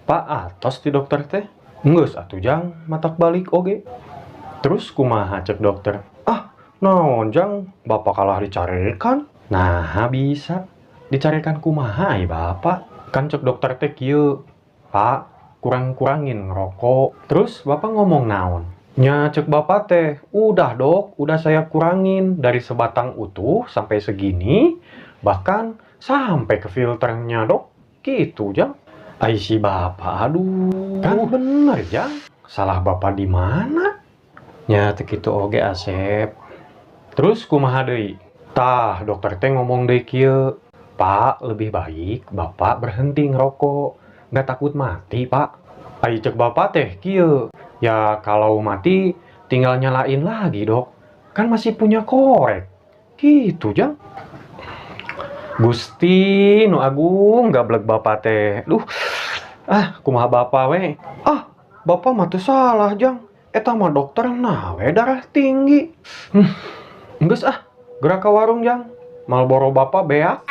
Pak, atos ti dokter teh? Enggeus atuh, Jang, matak balik oge. Terus kumaha cek dokter? Ah, naon, Jang, Bapak kalah dicarekan. Nah, bisa. Dicarekan kumaha ai Bapak? Kan cek dokter teh kieu, "Pak, kurang-kurangin ngerokok." Terus Bapak ngomong naon? Nya cek Bapak teh, "Udah, Dok, udah saya kurangin dari sebatang utuh sampai segini, bahkan sampai ke filternya, Dok." Gitu, Jang. Ai si Bapak, aduh. Kan bener, Jang. Salah Bapak di mana? Nya teu kitu oge, Asep. Terus kumaha deui? Tah, dokter teh ngomong deui kieu, "Pak, lebih baik Bapak berhenti ngerokok. Nggak takut mati, Pak?" Ai cek Bapak teh kieu, "Ya kalau mati tinggal nyalain lagi, Dok. Kan masih punya korek." Gitu, Jang. Gusti nu agung, gablek Bapak teh. Duh, ah, kumaha Bapak we? Ah, Bapak mah teu salah, Jang. Eta mah dokterna we darah tinggi. Geus ah, geura ka warung, Jang. Marlboro Bapak beak.